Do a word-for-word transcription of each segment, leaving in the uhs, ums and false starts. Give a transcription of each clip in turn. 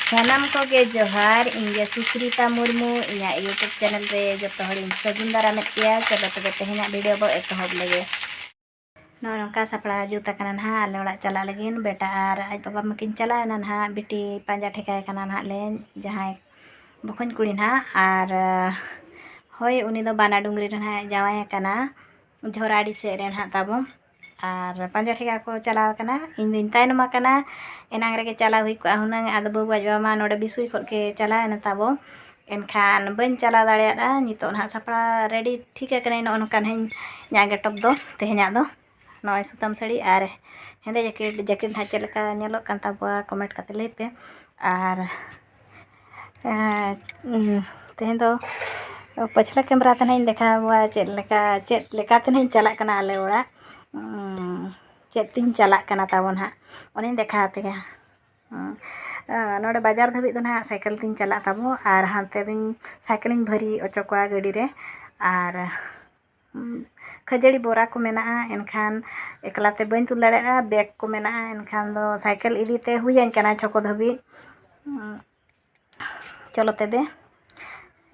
ᱥᱟᱱᱟᱢ ᱠᱚᱜᱮ ᱡᱚᱦᱟᱨ, ᱤᱧ ᱜᱮ ᱥᱩᱥᱨᱤᱛᱟ ᱢᱩᱨᱢᱩ, ᱤᱧᱟᱹᱜ YouTube channel ᱨᱮ ᱡᱚᱛᱚ ᱦᱚᱲᱤᱧ ᱥᱟᱹᱜᱩᱱ ᱫᱟᱨᱟᱢᱮᱫ ᱯᱮᱭᱟ᱾ ᱪᱚᱞᱚ ᱛᱚᱵᱮ ᱛᱮᱦᱮᱧᱟᱜ video ᱵᱚ ᱮᱛᱚᱦᱚᱵ ᱞᱮᱜᱮ᱾ ᱱᱚᱜᱼᱚᱭ ᱱᱚᱝᱠᱟ ᱥᱟᱯᱲᱟᱣ ᱡᱩᱛ ᱟᱠᱟᱱᱟ ᱱᱟᱦᱟᱜ, ᱟᱞᱮ ᱚᱲᱟᱜ ᱪᱟᱞᱟᱜ ᱞᱟᱹᱜᱤᱫ᱾ ᱵᱮᱴᱟ ᱟᱨ ᱟᱡ ᱵᱟᱵᱟ ᱢᱟᱹᱠᱤᱱ ᱪᱟᱞᱟᱣ ᱮᱱᱟ ᱱᱟᱦᱟᱜ, ᱵᱤᱴᱤ ᱯᱟᱸᱡᱟ ᱴᱷᱮᱠᱟᱭ ᱠᱟᱱᱟ ᱱᱟᱦᱟᱜ ᱞᱮ, ᱡᱟᱦᱟᱸᱭ ᱵᱚᱠᱚᱧ ᱠᱩᱲᱤ ᱱᱟᱦᱟᱜ᱾ ᱟᱨ ᱦᱳᱭ, ᱩᱱᱤ ᱫᱚ ᱵᱟᱱᱟ ᱰᱩᱝᱨᱤ ᱨᱮ ᱱᱟᱦᱟᱜ ᱡᱟᱶᱟᱭ ᱟᱠᱟᱱᱟ, ᱡᱷᱚᱨᱟᱰᱤ ᱥᱮᱫ ᱨᱮ ᱱᱟᱦᱟᱜ ᱛᱟᱵᱚ᱾ ᱟᱨ ᱯᱟᱸᱡᱟ ᱴᱷᱮᱠᱟ ᱠᱚ ᱪᱟᱞᱟᱣ ᱟᱠᱟᱱᱟ, ᱤᱧ ᱫᱚᱧ ᱛᱟᱭᱱᱚᱢ ᱟᱠᱟᱱᱟ᱾ ᱮᱱᱟᱝ ᱨᱮᱜᱮ ᱪᱟᱞᱟᱣ ᱦᱩᱭ ᱠᱚᱜᱼᱟ ᱦᱩᱱᱟᱹᱝ, ᱟᱫᱚ ᱵᱟᱹᱵᱩ ᱟᱡ ᱵᱟᱵᱟ ᱢᱟ ᱱᱚᱰᱮ ᱵᱤᱥᱩᱭ ᱠᱷᱚᱱ ᱜᱮ ᱪᱟᱞᱟᱣ ᱮᱱᱟ ᱛᱟᱵᱚ᱾ ᱮᱱᱠᱷᱟᱱ ᱵᱟᱹᱧ ᱪᱟᱞᱟᱣ ᱫᱟᱲᱮᱭᱟᱫᱼᱟ᱾ ᱱᱤᱛᱚᱜ ᱱᱟᱦᱟᱜ ᱥᱟᱯᱲᱟᱣ ready ᱴᱷᱤᱠ ᱟᱠᱟᱱᱟᱹᱧ᱾ ᱱᱚᱜᱼᱚ ᱱᱚᱝᱠᱟ ᱱᱟᱦᱟᱜ ᱤᱧᱟᱹᱜ ᱜᱮᱴᱚᱯ ᱫᱚ ᱛᱮᱦᱮᱧᱟᱜ ᱫᱚ᱾ ᱱᱚᱜᱼᱚᱭ ᱥᱩᱛᱟᱹᱢ ᱥᱟᱹᱲᱤ ᱟᱨ ᱦᱮᱸᱫᱮ ᱡᱮᱠᱮᱴ᱾ ᱡᱮᱠᱮᱴ ᱱᱟᱦᱟᱜ ᱪᱮᱫ ᱞᱮᱠᱟ ᱧᱮᱞᱚᱜ ᱠᱟᱱ ᱛᱟᱵᱚᱣᱟ, comment ᱠᱟᱛᱮ ᱞᱟᱹᱭ ᱯᱮ᱾ ᱟᱨ ᱮᱸ, ᱩᱸ, ᱛᱮᱦᱮᱧ ᱫᱚ ᱯᱟᱹᱪᱷᱞᱟᱹ camera ᱛᱮ ᱱᱟᱦᱟᱜ ᱤᱧ ᱫᱮᱠᱷᱟᱣ ᱟᱵᱚᱣᱟ ᱪᱮᱫ ᱞᱮᱠᱟ, ᱪᱮᱫ ᱞᱮᱠᱟ ᱛᱮ ᱱᱟᱦᱟᱜ ᱤᱧ ᱪᱟᱞᱟᱜ ᱠᱟᱱᱟ ᱟᱞᱮ ᱚᱲᱟᱜ᱾ ᱩᱸ, ᱪᱮᱫ ᱛᱤᱧ ᱪᱟᱞᱟᱜ ᱠᱟᱱᱟ ᱛᱟᱵᱚᱱ ᱦᱟᱸᱜ, ᱚᱱᱟᱧ ᱫᱮᱠᱷᱟᱣ ᱟᱯᱮᱭᱟ᱾ ᱩᱸ, ᱱᱚᱰᱮ ᱵᱟᱡᱟᱨ ᱫᱷᱟᱹᱵᱤᱡ ᱫᱚ ᱱᱟᱦᱟᱜ ᱥᱟᱭᱠᱮᱞ ᱛᱤᱧ ᱪᱟᱞᱟᱜ ᱛᱟᱵᱚ, ᱟᱨ ᱦᱟᱱᱛᱮ ᱫᱚᱧ ᱥᱟᱭᱠᱮᱞᱤᱧ ᱵᱷᱟᱹᱨᱤ ᱚᱪᱚ ᱠᱚᱣᱟ ᱜᱟᱹᱰᱤ ᱨᱮ᱾ ᱟᱨ ᱩᱸ, ᱠᱷᱟᱹᱡᱟᱹᱲᱤ ᱵᱚᱨᱟ ᱠᱚ ᱢᱮᱱᱟᱜᱼᱟ, ᱮᱱᱠᱷᱟᱱ ᱮᱠᱞᱟ ᱛᱮ ᱵᱟᱹᱧ ᱛᱩᱞ ᱫᱟᱲᱮᱭᱟᱜᱼᱟ᱾ bag ᱠᱚ ᱢᱮᱱᱟᱜᱼᱟ, ᱮᱱᱠᱷᱟᱱ ᱫᱚ ᱥᱟᱭᱠᱮᱞ ᱤᱫᱤ ᱛᱮ ᱦᱩᱭᱟᱹᱧ ᱠᱟᱱᱟ ᱪᱷᱚᱠᱚ ᱫᱷᱟᱹᱵᱤᱡ᱾ ᱩᱸ, ᱪᱚᱞᱚ ᱛᱚᱵᱮ,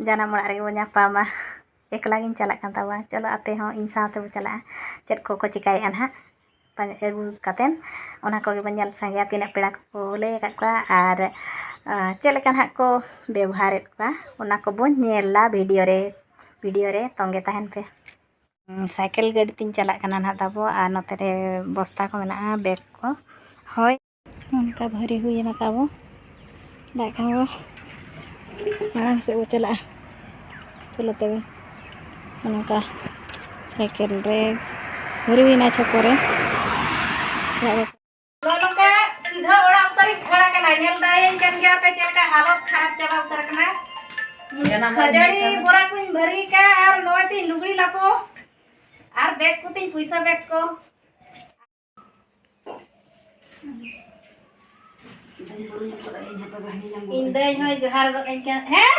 ᱡᱟᱱᱟᱢ ᱚᱲᱟᱜ ᱨᱮᱜᱮ ᱵᱚᱱ ᱧᱟᱯᱟᱢᱟ᱾ ᱮᱠᱞᱟ ᱜᱤᱧ ᱪᱟᱞᱟᱜ ᱠᱟᱱ ᱛᱟᱵᱚᱱᱟ᱾ ᱪᱚᱞᱚ, ᱟᱯᱮ ᱦᱚᱸ ᱤᱧ ᱥᱟᱶ ᱛᱮᱵᱚ ᱪᱟᱞᱟᱜᱼᱟ᱾ ᱪᱮᱫ ᱠᱚᱠᱚ ᱪᱤᱠᱟᱹᱭᱮᱫᱼᱟ ᱱᱟᱦᱟᱜ, ᱯᱟᱸᱡᱟ ᱟᱹᱜᱩ ᱠᱟᱛᱮᱫ ᱚᱱᱟ ᱠᱚᱜᱮ ᱵᱚᱱ ᱧᱮᱞ ᱥᱟᱸᱜᱮᱭᱟ᱾ ᱛᱤᱱᱟᱹᱜ ᱯᱮᱲᱟ ᱠᱚᱠᱚ ᱞᱟᱹᱭ ᱟᱠᱟᱫ ᱠᱚᱣᱟ ᱟᱨ, ᱟᱨ ᱪᱮᱫ ᱞᱮᱠᱟ ᱱᱟᱦᱟᱜ ᱠᱚ ᱵᱮᱵᱚᱦᱟᱨᱮᱫ ᱠᱚᱣᱟ, ᱚᱱᱟ ᱠᱚᱵᱚᱱ ᱧᱮᱞᱟ video ᱨᱮ᱾ video ᱨᱮ ᱛᱚᱸᱜᱮ ᱛᱟᱦᱮᱱ ᱯᱮ᱾ ᱩᱸ, ᱥᱟᱭᱠᱮᱞ ᱜᱟᱹᱰᱤ ᱛᱤᱧ ᱪᱟᱞᱟᱜ ᱠᱟᱱᱟ ᱱᱟᱦᱟᱜ ᱛᱟᱵᱚ, ᱟᱨ ᱱᱚᱛᱮ ᱨᱮ ᱵᱚᱥᱛᱟ ᱠᱚ ᱢᱮᱱᱟᱜᱼᱟ, bag ᱠᱚ᱾ ᱦᱳᱭ, ᱚᱱᱠᱟ ᱵᱷᱟᱹᱨᱤ ᱦᱩᱭᱮᱱᱟ ᱛᱟᱵᱚ᱾ ᱫᱟᱜ ᱠᱷᱟᱱ ᱵᱚ ᱢᱟᱲᱟᱝ ᱥᱮᱫ ᱵᱚ ᱪᱟᱞᱟᱜᱼᱟ᱾ ᱪᱚᱞᱚ ᱛᱚᱵᱮ, ᱱᱚᱝᱠᱟ ᱥᱟᱭᱠᱮᱞ ᱨᱮ ᱵᱷᱟᱹᱨᱤ ᱦᱩᱭᱮᱱᱟ ᱪᱷᱚᱠᱚ ᱨᱮ᱾ ᱫᱟᱜ ᱵᱚ ᱱᱚᱜᱼᱚ ᱱᱚᱝᱠᱟ ᱥᱤᱫᱷᱟᱹ ᱚᱲᱟᱜ ᱩᱛᱟᱹᱨᱤᱧ ᱠᱷᱟᱹᱲ ᱟᱠᱟᱱᱟ᱾ ᱧᱮᱞ ᱫᱟᱲᱮᱭᱟᱹᱧ ᱠᱟᱱ ᱜᱮᱭᱟ ᱯᱮ ᱪᱮᱫ ᱞᱮᱠᱟ ᱦᱟᱞᱚᱛ ᱠᱷᱟᱨᱟᱯ ᱪᱟᱵᱟ ᱩᱛᱟᱹᱨ ᱟᱠᱟᱱᱟ᱾ ᱡᱟᱱᱟᱢ ᱠᱷᱟᱹᱡᱟᱹᱲᱤ ᱚᱲᱟᱜ ᱵᱚᱨᱟ ᱠᱚᱧ ᱵᱷᱟᱹᱨᱤ ᱠᱟᱜᱼᱟ ᱟᱨ ᱱᱚᱜᱼᱚᱭ ᱛᱤᱧ ᱞᱩᱜᱽᱲᱤ ᱞᱟᱯᱚ ᱟᱨ bag ᱠᱚᱛᱤᱧ ᱯᱚᱭᱥᱟ bag ᱠᱚ᱾ ᱤᱧ ᱫᱟᱹᱭ ᱦᱚᱸᱭ ᱡᱚᱦᱟᱨ ᱜᱚᱫ ᱟᱹᱧ ᱠᱟᱱᱟ᱾ ᱦᱮᱸ?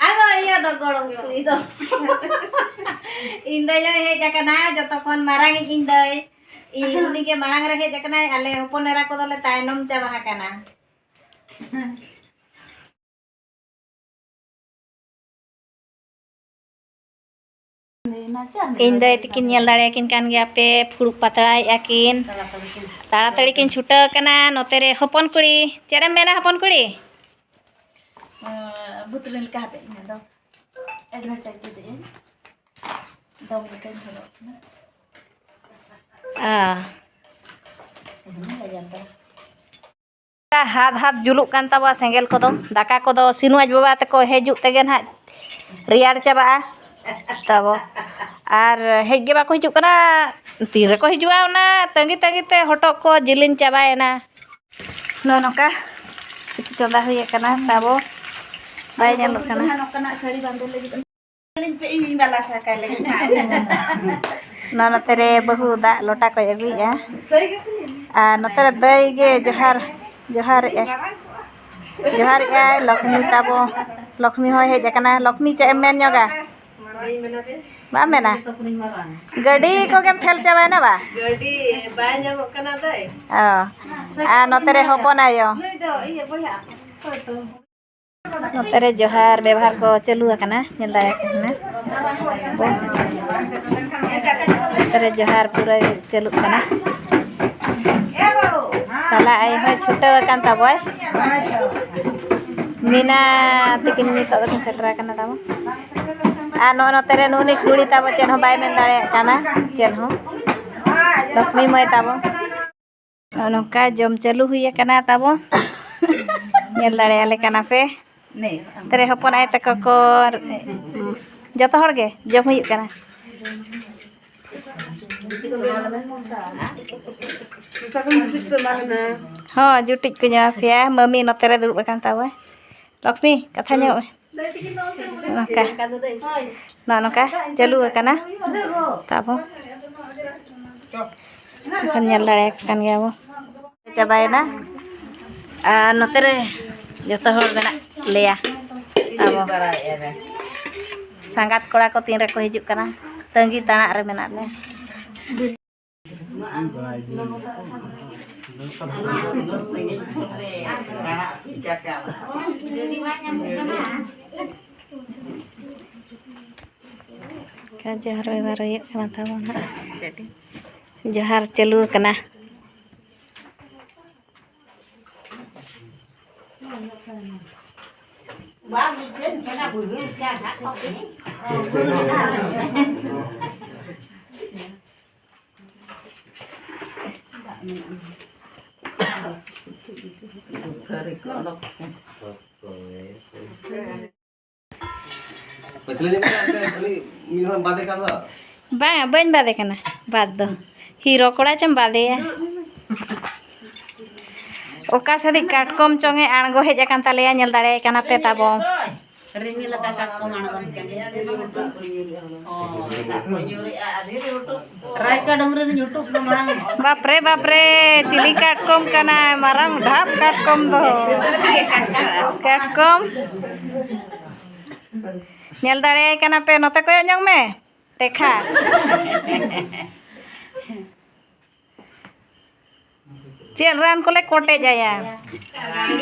ᱟᱫᱚ ᱤᱭᱟᱹ ᱫᱚ ᱜᱚᱲᱚᱢ ᱠᱩᱲᱤ ᱫᱚ᱾ ᱤᱧ ᱫᱟᱹᱭ ᱦᱚᱸᱭ ᱦᱮᱡ ᱟᱠᱟᱱᱟ, ᱡᱚᱛᱚ ᱠᱷᱚᱱ ᱢᱟᱨᱟᱝ ᱤᱡ ᱤᱧ ᱫᱟᱹᱭ᱾ ᱤᱧ, ᱩᱱᱤ ᱜᱮ ᱢᱟᱲᱟᱝ ᱨᱮ ᱦᱮᱡ ᱟᱠᱟᱱᱟᱭ, ᱟᱞᱮ ᱦᱚᱯᱚᱱ ᱮᱨᱟ ᱠᱚᱫᱚ ᱞᱮ ᱛᱟᱭᱱᱚᱢ ᱪᱟᱵᱟ ᱟᱠᱟᱱᱟ᱾ ᱤᱧ ᱫᱟᱹᱭ ᱛᱤᱠᱤᱱ ᱧᱮᱞ ᱫᱟᱲᱮᱭᱟᱠᱤᱱ ᱠᱟᱱ ᱜᱮᱭᱟ ᱯᱮ, ᱯᱷᱩᱲᱩᱜ ᱯᱟᱛᱲᱟᱭᱮᱫᱼᱟ ᱠᱤᱱ᱾ ᱛᱟᱲᱟᱛᱟᱲᱤ ᱠᱤᱱ ᱪᱷᱩᱴᱟᱹᱣ ᱟᱠᱟᱱᱟ᱾ ᱱᱚᱛᱮ ᱨᱮ ᱦᱚᱯᱚᱱ ᱠᱩᱲᱤ, ᱪᱮᱫ ᱮᱢ ᱢᱮᱱᱟ ᱦᱚᱯᱚᱱ ᱠᱩᱲᱤ? ᱵᱩᱛᱞᱤ ᱞᱮᱠᱟ ᱦᱟᱯᱮ ᱤᱧ ᱫᱚ advertise ᱠᱮᱫᱟᱹᱧ᱾ ᱫᱚᱝ ᱞᱮᱠᱟᱧ ᱦᱚᱨᱚᱜ ᱠᱟᱱᱟ᱾ ᱟ᱾ ᱮᱱᱦᱚᱸ ᱞᱟᱡᱟᱣ ᱫᱚ᱾ ᱦᱟᱛ ᱦᱟᱛ ᱡᱩᱞᱩᱜ ᱠᱟᱱ ᱛᱟᱵᱚᱣᱟ ᱥᱮᱸᱜᱮᱞ ᱠᱚᱫᱚ᱾ ᱫᱟᱠᱟ ᱠᱚᱫᱚ ᱥᱤᱱᱩ ᱟᱡ ᱵᱟᱵᱟ ᱛᱟᱠᱚ ᱦᱤᱡᱩᱜ ᱛᱮᱜᱮ ᱱᱟᱦᱟᱜ ᱨᱮᱭᱟᱲ ᱪᱟᱵᱟᱜᱼᱟ ᱛᱟᱵᱚ᱾ ᱟᱨ ᱦᱮᱡ ᱜᱮ ᱵᱟᱠᱚ ᱦᱤᱡᱩᱜ ᱠᱟᱱᱟ᱾ ᱛᱤᱱ ᱨᱮᱠᱚ ᱦᱤᱡᱩᱜᱼᱟ, ᱚᱱᱟ ᱛᱟᱺᱜᱤ ᱛᱟᱺᱜᱤ ᱛᱮ ᱦᱚᱴᱚᱜ ᱠᱚ ᱡᱤᱞᱤᱧ ᱪᱟᱵᱟᱭᱮᱱᱟ᱾ ᱱᱚᱜᱼᱚ ᱱᱚᱝᱠᱟ ᱩᱛᱩ ᱪᱚᱸᱫᱟ ᱦᱩᱭ ᱟᱠᱟᱱᱟ ᱛᱟᱵᱚ᱾ ᱵᱟᱭ ᱧᱮᱞᱚᱜ ᱠᱟᱱᱟ᱾ ᱱᱚᱝᱠᱟᱱᱟᱜ ᱥᱟᱹᱲᱤ ᱵᱟᱸᱫᱮ ᱞᱟᱹᱜᱤᱫ᱾ ᱤᱧ ᱵᱟᱞᱟ ᱥᱟᱠᱟᱭ ᱞᱟᱹᱜᱤᱫ ᱦᱟᱸᱜ᱾ ᱱᱚᱣᱟ ᱱᱚᱛᱮ ᱨᱮ ᱵᱟᱹᱦᱩ ᱫᱟᱜ ᱞᱚᱴᱟ ᱠᱚᱭ ᱟᱹᱜᱩᱭᱮᱫᱼᱟ᱾ ᱟᱨ ᱱᱚᱛᱮ ᱨᱮ ᱫᱟᱹᱭ ᱜᱮ ᱡᱚᱦᱟᱨ, ᱡᱚᱦᱟᱨᱮᱜᱼᱟᱭ, ᱡᱚᱦᱟᱨᱮᱜᱼᱟᱭ᱾ ᱞᱚᱠᱷᱢᱤ ᱛᱟᱵᱚ, ᱞᱚᱠᱷᱢᱤ ᱦᱚᱸᱭ ᱦᱮᱡ ᱟᱠᱟᱱᱟ᱾ ᱞᱚᱠᱷᱢᱤ, ᱪᱮᱫ ᱮᱢ ᱢᱮᱱ ᱧᱚᱜᱟ? ᱵᱟᱢ ᱢᱮᱱᱟ? ᱜᱟᱹᱰᱤ ᱠᱚᱜᱮᱢ ᱯᱷᱮᱞ ᱪᱟᱵᱟᱭᱮᱱᱟ ᱵᱟ? ᱜᱟᱹᱰᱤ ᱵᱟᱭ ᱧᱟᱢᱚᱜ ᱠᱟᱱᱟ ᱫᱟᱹᱭ᱾ ᱚ, ᱟᱨ ᱱᱚᱛᱮ ᱨᱮ ᱦᱚᱯᱚᱱ ᱟᱭᱳ᱾ ᱱᱩᱭ ᱫᱚ ᱤᱭᱟᱹ ᱵᱚᱭᱦᱟ᱾ ᱱᱚᱛᱮ ᱨᱮ ᱡᱚᱦᱟᱨ ᱵᱮᱵᱚᱦᱟᱨ ᱠᱚ ᱪᱟᱹᱞᱩ ᱟᱠᱟᱱᱟ, ᱧᱮᱞ ᱫᱟᱲᱮᱭᱟᱜ ᱠᱟᱱᱟ ᱵᱚ᱾ ᱱᱚᱛᱮ ᱨᱮ ᱡᱚᱦᱟᱨ ᱯᱩᱨᱟᱹ ᱪᱟᱹᱞᱩᱜ ᱠᱟᱱᱟ᱾ ᱛᱟᱞᱟ ᱟᱭᱳ ᱦᱚᱸᱭ ᱪᱷᱩᱴᱟᱹᱣ ᱟᱠᱟᱱ ᱛᱟᱵᱚᱭ᱾ ᱢᱤᱱᱟ ᱛᱤᱠᱤᱱ ᱱᱤᱛᱚᱜ ᱫᱚᱠᱤᱱ ᱥᱮᱴᱮᱨ ᱟᱠᱟᱱᱟ ᱛᱟᱵᱚ᱾ ᱟᱨ ᱱᱚᱜᱼᱚ ᱱᱚᱛᱮ ᱨᱮ ᱱᱩᱜᱼᱩ ᱱᱩᱭ ᱠᱩᱲᱤ ᱛᱟᱵᱚ ᱪᱮᱫ ᱦᱚᱸ ᱵᱟᱭ ᱢᱮᱱ ᱫᱟᱲᱮᱭᱟᱜ ᱠᱟᱱᱟ, ᱪᱮᱫ ᱦᱚᱸ᱾ ᱞᱚᱠᱷᱢᱤ ᱢᱟᱹᱭ ᱛᱟᱵᱚ᱾ ᱱᱚᱜᱼᱚ ᱱᱚᱝᱠᱟ ᱡᱚᱢ ᱪᱟᱹᱞᱩ ᱦᱩᱭ ᱟᱠᱟᱱᱟ ᱛᱟᱵᱚ᱾ ᱧᱮᱞ ᱫᱟᱲᱮᱭᱟᱞᱮ ᱠᱟᱱᱟ ᱯᱮ᱾ ᱛᱟᱨᱮ ᱦᱚᱯᱚᱱ ᱟᱭᱳ ᱛᱟᱠᱚ ᱠᱚ, ᱡᱚᱛᱚ ᱦᱚᱲ ᱜᱮ ᱡᱚᱢ ᱦᱩᱭᱩᱜ ᱠᱟᱱᱟ᱾ ᱦᱚᱸ, ᱡᱩᱴᱤᱡ ᱠᱚ ᱧᱟᱢ ᱯᱮᱭᱟ᱾ ᱢᱟᱹᱢᱤ ᱱᱚᱛᱮ ᱨᱮ ᱫᱩᱲᱩᱵ ᱟᱠᱟᱱ ᱛᱟᱵᱚ᱾ ᱞᱚᱠᱥᱢᱤ, ᱠᱟᱛᱷᱟ ᱧᱚᱜ ᱢᱮ᱾ ᱱᱚᱝᱠᱟ, ᱱᱚᱜᱼᱚ ᱱᱚᱝᱠᱟ ᱪᱟᱹᱞᱩ ᱟᱠᱟᱱᱟ ᱛᱟᱵᱚ᱾ ᱮᱠᱷᱚᱱ ᱧᱮᱞ ᱫᱟᱲᱮᱭᱟᱠᱚ ᱠᱟᱱ ᱜᱮᱭᱟ ᱵᱚ᱾ ᱪᱟᱵᱟᱭᱮᱱᱟ᱾ ᱟᱨ ᱱᱚᱛᱮ ᱨᱮ ᱡᱚᱛᱚ ᱦᱚᱲ ᱢᱮᱱᱟᱜ ᱞᱮᱭᱟ᱾ ᱟᱵᱚ ᱥᱟᱸᱜᱟᱛ ᱠᱚᱲᱟ ᱠᱚ ᱛᱤᱱ ᱨᱮᱠᱚ ᱦᱤᱡᱩᱜ ᱠᱟᱱᱟ, ᱛᱟᱺᱜᱤ ᱛᱟᱲᱟᱜ ᱨᱮ ᱢᱮᱱᱟᱜ ᱞᱮᱭᱟ᱾ ᱡᱚᱦᱟᱨ ᱮᱵᱟᱨ ᱦᱩᱭᱩᱜ ᱠᱟᱱᱟ ᱛᱟᱵᱚᱱ ᱦᱟᱸᱜ᱾ ᱡᱚᱦᱟᱨ ᱪᱟᱹᱞᱩ ᱟᱠᱟᱱᱟ᱾ ᱯᱟᱹᱪᱷᱞᱟᱹ ᱧᱚᱜ ᱠᱟᱱᱟ, ᱮᱱᱛᱮ ᱩᱱᱤ ᱢᱤᱫ ᱦᱚᱲ ᱵᱟᱫᱮ ᱠᱟᱱ ᱫᱚ᱾ ᱵᱟᱝᱟ, ᱵᱟᱹᱧ ᱵᱟᱫᱮ ᱠᱟᱱᱟ ᱵᱟᱫ ᱫᱚ᱾ ᱦᱤᱨᱳ ᱠᱚᱲᱟ ᱪᱮᱢ ᱵᱟᱫᱮᱭᱟ? ᱚᱠᱟ ᱥᱮᱫᱤᱡ ᱠᱟᱴᱠᱚᱢ ᱪᱚᱝ ᱮ ᱟᱬᱜᱚ ᱦᱮᱡ ᱟᱠᱟᱱ ᱛᱟᱞᱮᱭᱟ, ᱧᱮᱞ ᱫᱟᱲᱮᱭᱟᱭ ᱠᱟᱱᱟ ᱯᱮ ᱛᱟᱵᱚ᱾ ᱨᱤᱢᱤᱞ ᱞᱮᱠᱟ ᱠᱟᱴᱠᱚᱢ ᱟᱬᱜᱚᱱ ᱠᱟᱱᱟ᱾ ᱨᱟᱭᱠᱟ ᱰᱩᱝᱨᱤ ᱨᱤᱧ ᱩᱴᱩᱵ ᱫᱚ ᱢᱟᱲᱟᱝ᱾ ᱵᱟᱯᱨᱮ, ᱵᱟᱯᱨᱮ, ᱪᱤᱞᱤ ᱠᱟᱴᱠᱚᱢ ᱠᱟᱱᱟᱭ? ᱢᱟᱨᱟᱝ ᱰᱷᱟᱯ ᱠᱟᱴᱠᱚᱢ ᱫᱚ᱾ ᱠᱟᱴᱠᱚᱢ᱾ ᱧᱮᱞ ᱫᱟᱲᱮᱭᱟᱭ ᱠᱟᱱᱟ ᱯᱮ, ᱱᱚᱛᱮ ᱠᱚᱭᱚᱜ ᱧᱚᱜ ᱢᱮ᱾ ᱴᱮᱠᱷᱟ᱾ ᱪᱮᱫ ᱨᱟᱱ ᱠᱚᱞᱮ ᱠᱚᱴᱮᱡ ᱟᱭᱟ?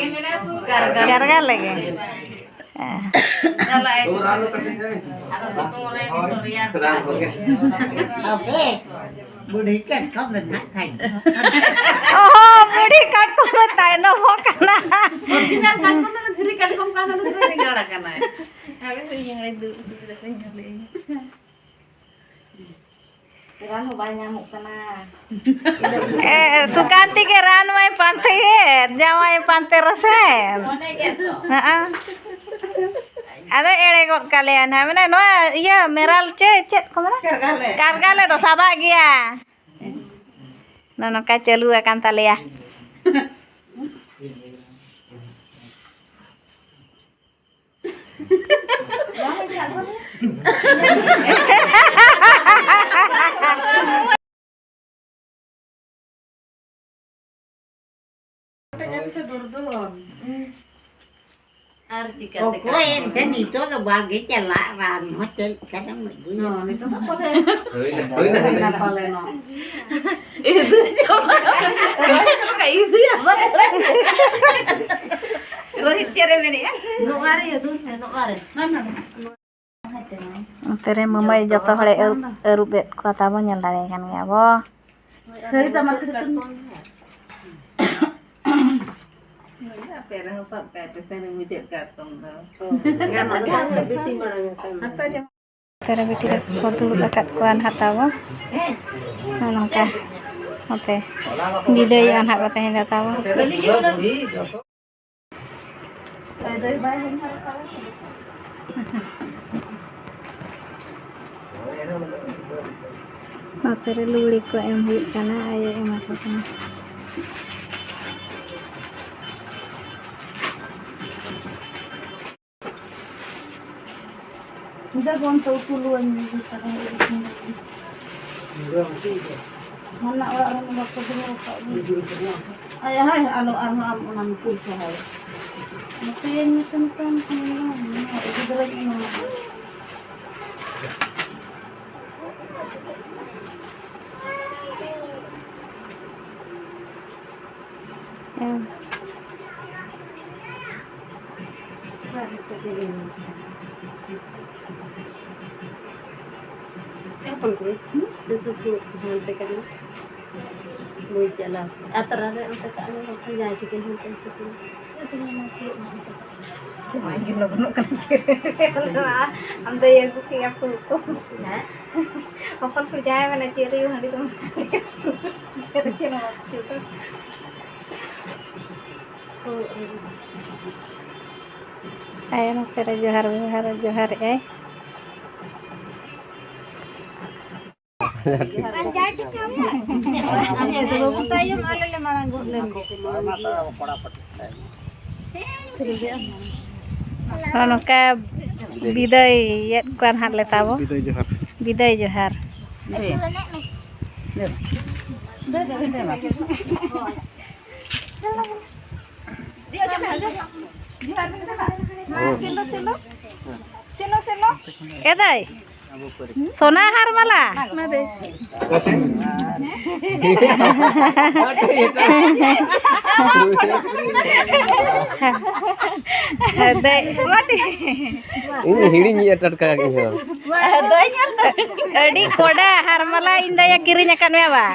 ᱠᱟᱨᱜᱟᱞ ᱞᱮᱜᱮ᱾ ᱦᱮᱸ᱾ ᱟᱯᱮ, ᱵᱩᱰᱷᱤ ᱠᱟᱴᱠᱚᱢ ᱫᱚ ᱱᱟᱦᱟᱜ ᱠᱷᱟᱡ ᱫᱚ᱾ ᱚᱦᱚ, ᱵᱩᱰᱷᱤ ᱠᱟᱴᱠᱚᱢ ᱫᱚ ᱛᱟᱭᱱᱚᱢᱚᱜ ᱠᱟᱱᱟ᱾ ᱚᱨᱤᱡᱤᱱᱟᱞ ᱠᱟᱴᱠᱚᱢ ᱫᱚ ᱫᱷᱤᱨᱤ ᱠᱟᱴᱠᱚᱢ ᱠᱟᱱ ᱫᱚ ᱫᱷᱤᱨᱤ ᱜᱟᱲᱟ ᱠᱟᱱᱟᱭ᱾ ᱦᱟᱯᱮ ᱥᱮ, ᱤᱧ ᱦᱚᱸ ᱫᱩᱲᱩᱵ ᱦᱚᱪᱚ ᱠᱟᱛᱮ ᱧᱮᱞᱮᱫ ᱟᱹᱧ᱾ ᱨᱟᱱ ᱦᱚᱸ ᱵᱟᱭ ᱧᱟᱢᱚᱜ ᱠᱟᱱᱟ᱾ ᱮ, ᱥᱩᱠᱟᱱᱛᱤ ᱜᱮ ᱨᱟᱱ ᱢᱟᱭ ᱯᱟᱱᱛᱮᱭᱮᱫ, ᱡᱟᱶᱟᱭ ᱯᱟᱱᱛᱮ ᱨᱮᱥᱮ᱾ ᱦᱮᱸ᱾ ᱟᱫᱚ ᱮᱲᱮ ᱜᱚᱫ ᱠᱟᱞᱮᱭᱟ ᱱᱟᱦᱟᱜ᱾ ᱢᱟᱱᱮ ᱱᱚᱣᱟ ᱤᱭᱟᱹ ᱢᱮᱨᱟᱞ ᱪᱮ ᱪᱮᱫ ᱠᱚ ᱢᱮᱱᱟ? ᱠᱟᱨᱜᱟᱞᱮ᱾ ᱠᱟᱨᱜᱟᱞᱮ ᱫᱚ ᱥᱟᱵᱟᱜ ᱜᱮᱭᱟ᱾ ᱱᱚᱜᱼᱚ ᱱᱚᱝᱠᱟ ᱪᱟᱹᱞᱩ ᱟᱠᱟᱱ ᱛᱟᱞᱮᱭᱟ᱾ ᱚᱠᱚᱭ ᱮᱱᱛᱮ ᱱᱤᱛᱚᱜ ᱫᱚ ᱵᱟᱝ ᱜᱮ ᱪᱟᱞᱟᱜ, ᱨᱟᱱ ᱦᱚᱸ ᱪᱮᱫ ᱞᱮᱠᱟ ᱫᱚᱢ ᱟᱹᱜᱩᱭᱟ? ᱦᱚᱸ, ᱱᱤᱛᱚᱜ ᱫᱚ ᱯᱟᱞᱮ ᱦᱩᱭᱱᱟ, ᱦᱩᱭᱱᱟ, ᱦᱩᱭᱱᱟ᱾ ᱯᱟᱞᱮ ᱱᱚᱜ᱾ ᱤᱫᱩ ᱡᱚᱢ᱾ ᱤᱫᱩᱭᱟ᱾ ᱨᱳᱦᱤᱛ ᱪᱮᱫ ᱮ ᱢᱮᱱᱮᱜᱼᱟ? ᱱᱚᱣᱟ ᱨᱮ ᱤᱫᱩᱭ ᱢᱮ, ᱱᱚᱣᱟ ᱨᱮ᱾ ᱚᱱᱛᱮ ᱨᱮ ᱢᱟᱢᱟᱭ ᱡᱚᱛᱚ ᱦᱚᱲᱮ ᱟᱹᱨᱩᱵ, ᱟᱹᱨᱩᱵ ᱮᱫ ᱠᱚᱣᱟ ᱛᱟᱵᱚ, ᱧᱮᱞ ᱫᱟᱲᱮᱭᱟᱭ ᱠᱟᱱ ᱜᱮᱭᱟ ᱵᱚ᱾ ᱥᱟᱹᱨᱤ ᱛᱟᱢᱟ ᱠᱟᱹᱴᱤᱡ ᱛᱟᱢ᱾ ᱟᱯᱮ ᱨᱮᱦᱚᱸ ᱥᱟᱵ ᱠᱟᱭ ᱯᱮ, ᱥᱟᱹᱨᱤ ᱢᱩᱪᱟᱹᱫ ᱠᱟᱴᱠᱚᱢ ᱫᱚ᱾ ᱜᱟᱱᱚᱜ ᱜᱮᱭᱟ᱾ ᱵᱤᱴᱤ ᱢᱟᱲᱟᱝ ᱟᱠᱟᱱ᱾ ᱱᱚᱛᱮ ᱨᱮ ᱵᱤᱴᱤ ᱛᱟᱠᱚ ᱠᱚ ᱫᱩᱲᱩᱵ ᱟᱠᱟᱫ ᱠᱚᱣᱟ ᱱᱟᱦᱟᱜ ᱛᱟᱵᱚ᱾ ᱱᱚᱜᱼᱚ ᱱᱚᱝᱠᱟ ᱱᱚᱛᱮ ᱵᱤᱫᱟᱹᱭᱚᱜᱼᱟ ᱱᱟᱦᱟᱜ ᱠᱚ ᱛᱮᱦᱮᱧ ᱫᱚ ᱛᱟᱵᱚ᱾ ᱱᱚᱛᱮ ᱨᱮ ᱞᱩᱜᱽᱲᱤ ᱠᱚ ᱮᱢ ᱦᱩᱭᱩᱜ ᱠᱟᱱᱟ, ᱟᱭᱳ ᱮᱢᱟ ᱠᱚ ᱠᱟᱱᱟ᱾ ᱧᱤᱫᱟᱹ ᱵᱚᱱ ᱛᱚ ᱩᱛᱩ ᱞᱩᱣᱟᱹᱧ ᱢᱮ, ᱦᱟᱱᱟ ᱚᱲᱟᱜ ᱨᱮᱱ ᱵᱟᱠᱚ ᱫᱚᱦᱚ ᱟᱠᱟᱫ ᱵᱚᱱ᱾ ᱟᱭ ᱦᱟᱭ, ᱟᱞᱚ ᱟᱨᱦᱚᱸ ᱟᱢ ᱚᱱᱟᱢ ᱠᱩᱞ ᱥᱚᱦᱟᱭᱟ᱾ ᱱᱚᱛᱮ ᱧᱩᱛᱩᱢ ᱠᱟᱱ ᱠᱷᱟᱱ ᱫᱚ, ᱱᱚᱣᱟ ᱤᱫᱤ ᱫᱟᱲᱮᱭᱟᱜ ᱠᱟᱱᱟ᱾ ᱦᱮᱸ᱾ ᱦᱚᱯᱚᱱ ᱠᱩᱲᱤ, ᱦᱩᱸ? ᱥᱩᱥᱩ ᱠᱚ ᱦᱟᱱᱛᱮ ᱠᱟᱱᱟ᱾ ᱵᱟᱹᱧ ᱪᱟᱞᱟᱣ᱾ ᱟᱨ ᱛᱟᱨᱟ ᱨᱮ ᱚᱱᱛᱮ ᱠᱟᱜ ᱢᱮ, ᱵᱟᱠᱷᱟᱱ ᱡᱟᱦᱟᱸᱭ ᱪᱤᱠᱟᱹ ᱦᱟᱱᱛᱮ ᱠᱚ ᱠᱩᱞᱤ᱾ ᱡᱟᱶᱟᱭ ᱜᱮ ᱞᱚᱜᱚᱱᱚᱜ ᱠᱟᱱᱟ, ᱪᱮᱫ ᱨᱮ ᱟᱢ ᱫᱚ ᱤᱭᱟᱹ ᱟᱹᱜᱩ ᱠᱮᱜᱼᱟ ᱯᱷᱩᱞ ᱠᱚ᱾ ᱦᱮᱸ? ᱦᱚᱯᱚᱱ ᱠᱩᱲᱤ ᱡᱟᱶᱟᱭ ᱢᱮᱱᱟ, ᱪᱮᱫ ᱨᱮ ᱦᱟᱺᱰᱤ ᱫᱚ ᱪᱮᱫ ᱨᱮ ᱪᱮᱫ ᱦᱚᱸ ᱵᱟᱝ ᱪᱤᱠᱟᱹ᱾ ᱟᱭᱳ ᱱᱚᱛᱮ ᱨᱮ ᱡᱚᱦᱟᱨ, ᱡᱚᱦᱟᱨ, ᱡᱚᱦᱟᱨ ᱮᱜᱼᱟᱭ᱾ ᱟᱢ ᱡᱟᱦᱟᱸᱭ ᱴᱷᱮᱱ ᱠᱷᱚᱱ ᱟᱢ ᱦᱮᱡ ᱟᱢ ᱵᱟᱹᱵᱩ ᱛᱟᱭᱚᱢ ᱟᱞᱮ ᱞᱮ ᱢᱟᱲᱟᱝ ᱜᱚᱫ ᱞᱮᱱ ᱜᱮ᱾ ᱱᱚᱜᱼᱚ ᱱᱚᱝᱠᱟ ᱵᱤᱫᱟᱹᱭᱮᱫ ᱠᱚᱣᱟ ᱱᱟᱦᱟᱜ ᱞᱮ ᱛᱟᱵᱚ᱾ ᱵᱤᱫᱟᱹᱭ ᱡᱚᱦᱟᱨ᱾ ᱵᱤᱫᱟᱹᱭ ᱡᱚᱦᱟᱨ᱾ ᱡᱚᱦᱟᱨ᱾ ᱥᱤᱞᱚ, ᱥᱤᱞᱚ᱾ ᱥᱤᱞᱚ, ᱥᱤᱞᱚ᱾ ᱮ ᱫᱟᱹᱭ, ᱥᱚᱱᱟ ᱦᱟᱨ ᱢᱟᱞᱟ᱾ ᱫᱟᱹᱭ, ᱤᱧ ᱦᱤᱲᱤᱧᱮᱫᱼᱟ ᱴᱟᱴᱠᱟ ᱜᱮ ᱤᱧ ᱦᱚᱸ᱾ ᱟᱹᱰᱤ ᱠᱚᱰᱟ ᱦᱟᱨ ᱢᱟᱞᱟ ᱤᱧ ᱫᱟᱭᱟ ᱠᱤᱨᱤᱧ ᱟᱠᱟᱫ ᱢᱮᱭᱟ ᱵᱟ᱾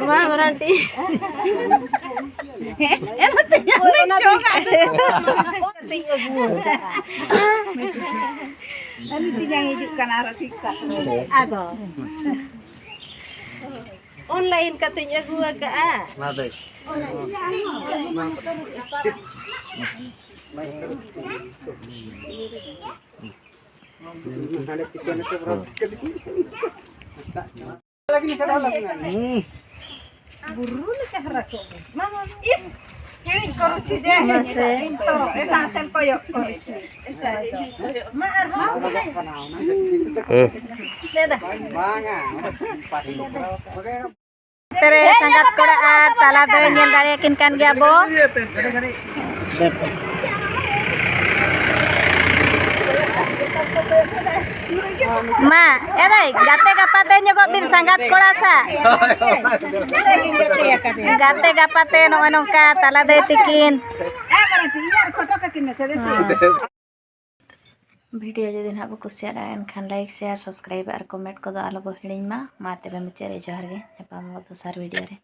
ᱢᱟ ᱢᱟᱨᱟᱝᱴᱤ᱾ ᱟᱹᱞᱤᱧ ᱛᱤᱧᱟᱝ ᱦᱤᱡᱩᱜ ᱠᱟᱱᱟ ᱟᱨᱚ ᱴᱷᱤᱠ ᱴᱷᱟᱠ᱾ ᱟᱫᱚ ᱚᱱᱞᱟᱭᱤᱱ ᱠᱟᱛᱮᱧ ᱟᱹᱜᱩ ᱟᱠᱟᱫᱼᱟ᱾ ᱤᱥ, ᱦᱤᱲᱤᱧ ᱠᱚᱨᱩᱪᱷᱤ ᱡᱮ ᱢᱟᱥᱮ᱾ ᱛᱚ ᱮᱴᱟᱜ ᱥᱮᱱ ᱠᱚᱭᱚᱜ ᱠᱚᱨᱩᱪᱷᱤ᱾ ᱢᱟ ᱟᱨᱦᱚᱸ᱾ ᱦᱩᱸ᱾ ᱞᱟᱹᱭᱫᱟ᱾ ᱱᱚᱛᱮ ᱨᱮ ᱥᱟᱸᱜᱟᱛ ᱠᱚᱲᱟ ᱟᱨ ᱛᱟᱞᱟ ᱫᱚ ᱧᱮᱞ ᱫᱟᱲᱮᱭᱟᱠᱤᱱ ᱠᱟᱱ ᱜᱮᱭᱟ ᱵᱚ᱾ ᱢᱟ, ᱮ ᱵᱷᱟᱭ, ᱜᱟᱛᱮ ᱜᱟᱯᱟᱛᱮ ᱧᱚᱜᱚᱜ ᱵᱤᱱ ᱥᱟᱸᱜᱟᱛ ᱠᱚᱲᱟ ᱥᱟᱶ᱾ ᱜᱟᱛᱮ ᱜᱟᱯᱟᱛᱮ ᱱᱚᱜᱼᱚᱭ ᱱᱚᱝᱠᱟ ᱛᱟᱞᱟ ᱫᱟᱹᱭ ᱛᱤᱠᱤᱱ᱾ ᱵᱷᱤᱰᱤᱭᱳ ᱡᱩᱫᱤ ᱱᱟᱦᱟᱜ ᱵᱚ ᱠᱩᱥᱤᱭᱟᱜᱼᱟ, ᱮᱱᱠᱷᱟᱱ like, share, subscribe ᱟᱨ comment ᱠᱚᱫᱚ ᱟᱞᱚ ᱵᱚ ᱦᱤᱲᱤᱧ ᱢᱟ᱾ ᱢᱟ ᱛᱚᱵᱮ ᱢᱩᱪᱟᱹᱫ ᱨᱮ ᱡᱚᱦᱟᱨ ᱜᱮ, ᱧᱟᱯᱟᱢ ᱟᱵᱚ ᱫᱚᱥᱟᱨ ᱵᱷᱤᱰᱤᱭᱳ ᱨᱮ᱾